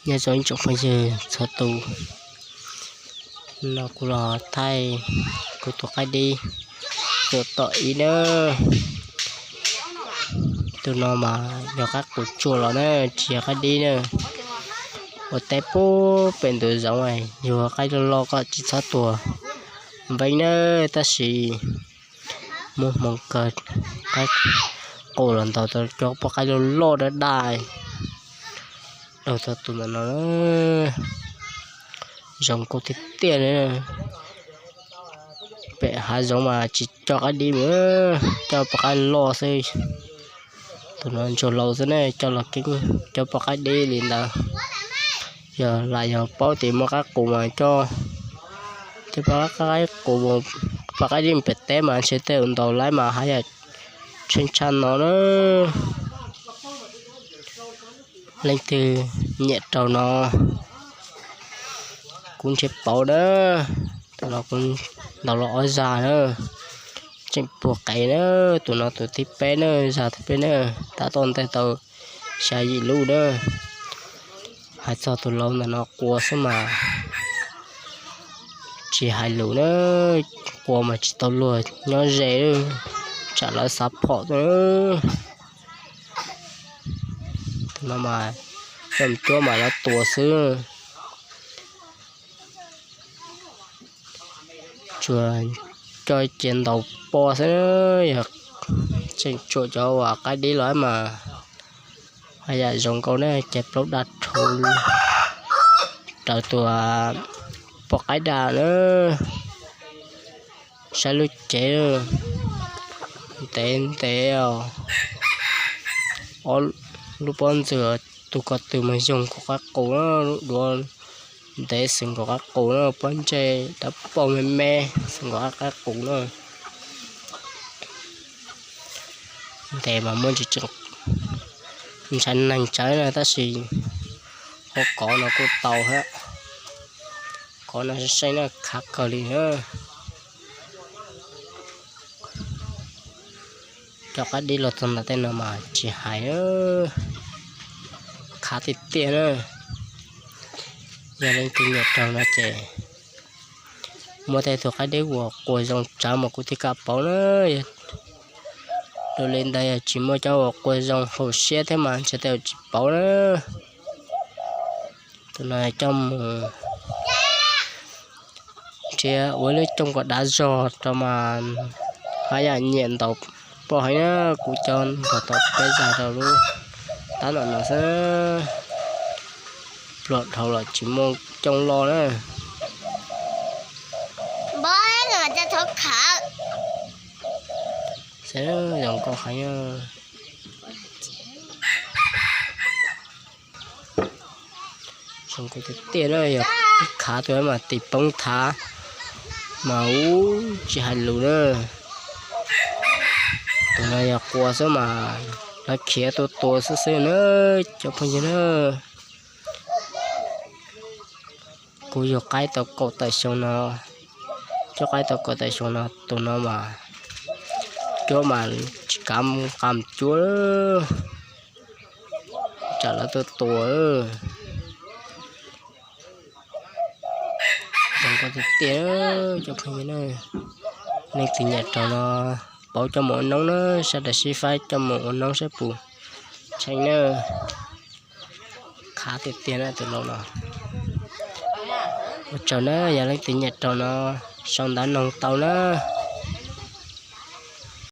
Nyob zoo ib tsoom phooj ywg txhua tus, no kuv los thaij kuv tus qaib dib tus tom ib na. Tus no mas yog qaib qus tsuag los na, tsis yog qaib dib na. Ua teb puag pem ntu zoov, yug qaib loj loj koj tsis txhob tua, npeeb na. Tab sis muaj hmoo kawg, qaib qus los ntaus tau cov poj qaib loj loj daj daj, daug tau tus ntawm no. Zoo nkauj tiag tiag li. Pem hav zoov mas tsis coj qaib dib mus, coj poj qaib loj xwb. Tus no ntsuag laus xwb ne, coj los keeb coj poj qaib dib li ntawd. Yog lam yog paub tias muaj qaib qus mas coj, coj poj qaib qus, poj qaib dib mus pem teb mas ntshe tej zaum ntaus laib mas haj yam tshee tshaj no na. Leej twg nyiam raug no kuv ntshe pauv na. Tus no kuv ntaus los ob zag na, tseem puag qev na. Tus no tus thib peb na, zag thib peb na, tab tom ntes tau xya yim lub na. Hais txog tus laus ntawm no quas xwb mas tsis hais lus na, quas mas tsis tau luag nyob ze, tsam lawv xav phom tuaj. Tus no mas coj mus cuab mas lawv tua xwb. Tsuas coj cia ntaus poj xwb, yog tseem tsuam cov uas qaib dib los mas haj yam zoo nkauj na, ces plaub daj rhuv raws tus poj qaib daj na, saib lub cev ntev ntev, ob lub pob ntseg, tus ko tw mas zoo nkaus qaib qus na, lub duav ntev xwm nkaus qaib qus na, pob ntseg dawb paug me me xwm nkaus qaib qus na. Ntes mas muaj ntsis tseem ntshai neeg tsawv na, tab sis qhov kov no kuj tau thiab. Kov no seej na, khav kawg li na. Cov qaib dib los txog ntawm tej no mas tsis hais, khav tiag tiag na. Yog leej twg nyiam raug no ces muaj tej tus qaib dib uas quas zoo tsawv mas kuv thiaj kam pauv na. Yog dua li ntawd yog tsis muaj cov uas quas zoo haum siab thiab mas ntshe tej zaum tsis pauv na. Tus no coj mus nrhiav ua lub cooj kom dav zog rau mas haj yam nyiam ntaus poj heev na. Kuv coj ntaus tau peb zag rau lub tab no no xwb, pluag dhau los tsis muaj cooj loj na. Zoo nkauj heev. Zoo nkauj tiag tiag na, yog khav tus mas tis poob thav mas ub tsis hais lus na. Tus no yog quas xwb mas lawv khiav tuaj tua xwb xwb na cov phooj ywg na. Kuv yug qaib tau kaum tawm xyoo no, cuab qaib tau kaum tawm xyoo no, tus no mas cuab mas tsis kav qab cuab, tsam lawv tuaj tua. Zoo nkauj tiag tiag cov phooj ywg na. Leej twg nyiam raug no pauv coj mus ua noob na, sawv daws sib faib coj mus ua noob saib puas tshee na. Khav tiag tiag na tus laus no. Ua tsaug na, yog leej twg nyiam raug no sau ntawv noog tau na.